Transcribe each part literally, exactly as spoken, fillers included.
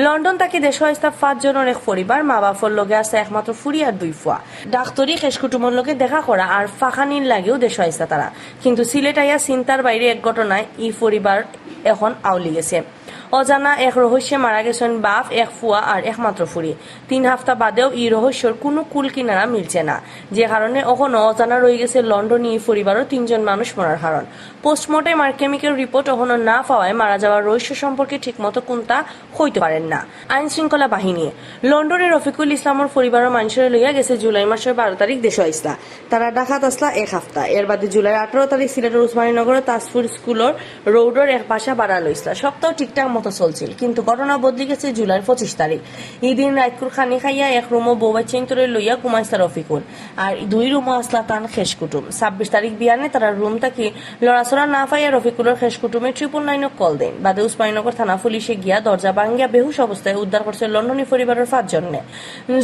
লন্ডন থাকি দেশো আইছলা পাঁচজনর এক পরিবার, মা বাপর লগে আছে একমাত্র ফুরি আর দুই ফুয়া। ডাক্তরি খেশ কুটুমর লগে দেখা করা আর ফাখানির লাগিও দেশো আইছলা তারা, কিন্তু সিলেট আইয়া চিন্তার বাইরে এক ঘটনায় ই পরিবার এখন আউলি গেছে। অজানা এক রহস্যে মারা গেছইন বাপ, এক ফুয়া আর একমাত্র ফুরি। তিন হাপ্তা বাদেও ই রহস্যর কুনু কুল কিনারা মিলছে না, যে কারণে অখনো অজানা রইগেছে লন্ডনি ই পরিবারর তিনজন মানুষ মরার কারণ। পোস্টমর্টেম আর কেমিক্যাল রিপোর্ট অখনো না পাওয়ায় মারা যাওয়ার রহস্য সম্পর্কে ঠিকমতো কুন্তা কইতো পারের না আইন শৃঙ্খলা বাহিনীয়ে। লন্ডনি রফিকুল ইসলামর পরিবারর মানষরে লইয়া গেছে জুলাই মাসর বারো তারিখ দেশো আইছলা। তারা ঢাকাত আছলা এক হাপ্তা। এর বাদে জুলাইর আঠারো তারিখ সিলেটর উসমানীনগরর তাজপুর স্কুলর রোডর এক বাসা ভাড়া লইছলা। সপ্তাহ ঠিকঠাক মতো চলছিল, কিন্তু ঘটনা বদলি গেছে জুলাইর পঁচিশ তারিখ। ই দিন রাইতকুর খানি খাইয়া এক রুমো বউ বাচ্চাইন্তরে লইয়া ঘুমাইছলা রফিকুল। আর দুই রুমো আছলা তান খেশ কুটুম। ছাব্বিশ তারিখ বিয়ানে তারা রুম থাকি লড়াচড়া না পাইয়া রফিকুলর খেশ কুটুমে ট্রিপল নাইনও কল দেইন। বাদে উসমানীনগর থানা পুলিশে গিয়া দরজা ভাঙ্গিয়া বেহুশ অবস্থায় উদ্ধার করছে লন্ডনি পরিবারর পাঁচজনরে।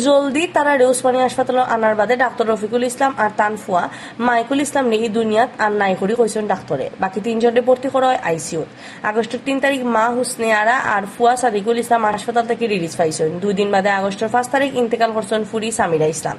জলদি তারারে উসমানী হাসপাতালো আনার বাদে ডাক্তার রফিকুল ইসলাম আর তান ফুয়া মাইকুল ইসলামরে ই দুনিয়াত আর নাই করি কইছইন ডাক্তারে। বাকি তিনজনরে ভর্তি করা অয় আইসিইউত। আগস্টর তিন তারিখ মা হুসনে আরা আর ফুয়া সাদিকুল ইসলাম হাসপাতাল থাকি রিলিজ পাইছইন। দুই দিন বাদে আগস্টর পাঁচ তারিখ ইন্তেকাল করছইন ফুরি সামিরা ইসলাম।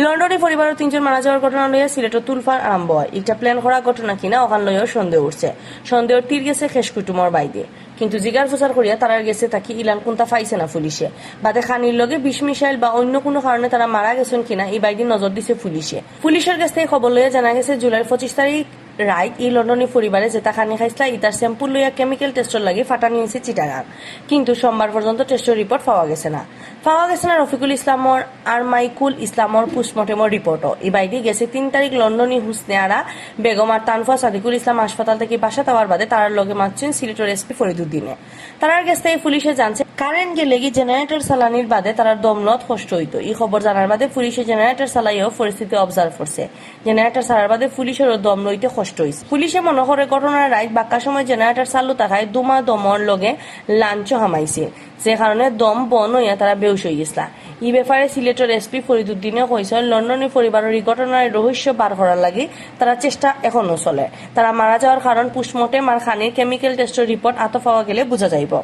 লন্ডনি পরিবারর তিনজন মারা যাওয়ার ঘটনা লইয়া সিলেটো তুলফান আরম্ভ অয়। ইটা প্ল্যান করা ঘটনা কিনা অখান লইয়াও সন্দেহ উঠছে। সন্দেহর তীর গেছে খেশ কুটুমর বাইদে, কিন্তু জিগার ফুসার করিয়া তারার গেছে থাকি ইলান কুন্তা পাইছে না পুলিশে। বাদে খানির লগে বিষ মিশাইল বা অন্য কুনু কারণে তারা মারা গেছইন কিনা ই বাইদি নজর দিছে পুলিশে। পুলিশর গেছ থাকি খবর লইয়া জানা গেছে জুলাইর পঁচিশ তারিখ রাইত ই লন্ডনি পরিবারে যেতা খানি খাইছলা ইতার স্যাম্পল লইয়া কেমিক্যাল টেস্টর লাগি পাঠানি অইছে চিটাগাং, কিন্তু সোমবার পর্যন্ত টেস্টর রিপোর্ট পাওয়া গেছে না। পাওয়া গেছে না রফিকুল ইসলামর আর মাইকুল ইসলামর পোস্টমর্টেমর রিপোর্টও। ই বাইদি গেছে তিন তারিখ লন্ডনি হুসনে আরা বেগম আর তান ফুয়া সাদিকুল ইসলাম হাসপাতাল থাকি বাসাত আওয়ার বাদে তারার লগে মাতছইন সিলেটর এসপি ফরিদুদ্দিনে। তারার গেছ থাকি পুলিশে জানছে কারেন্ট গেলেগি জেনারেটর চালানির বাদে তারার দম লওয়াত কষ্ট অইতো। ই খবর জানার বাদে পুলিশে জেনারেটর চালাইয়াও পরিস্থিতি অবজার্ভ করছে। জেনারেটর ছাড়ার বাদে পুলিশরও দম লইতে কষ্ট অইছে। পুলিশে মনো করে ঘটনার রাইত বাক্কা সময় জেনারেটর চালু থাকায় ধুমা দমর লগে লাঞ্চ হামাইছে, যে কারণে দম বন্ধ অইয়া তারা বেহুশ অইগেছলা। ই ব্যাপারে সিলেটর এসপি ফরিদুদ্দিনে কইছইন, লন্ডনি পরিবারর ই ঘটনার রহস্য বার করার লাগি তারার চেষ্টা এখনো চলের। তারা মারা যাওয়ার কারণ পোস্টমর্টেম আর খানির কেমিক্যাল টেস্টর রিপোর্ট আতো পাওয়া গেলে বুঝা যাইবো।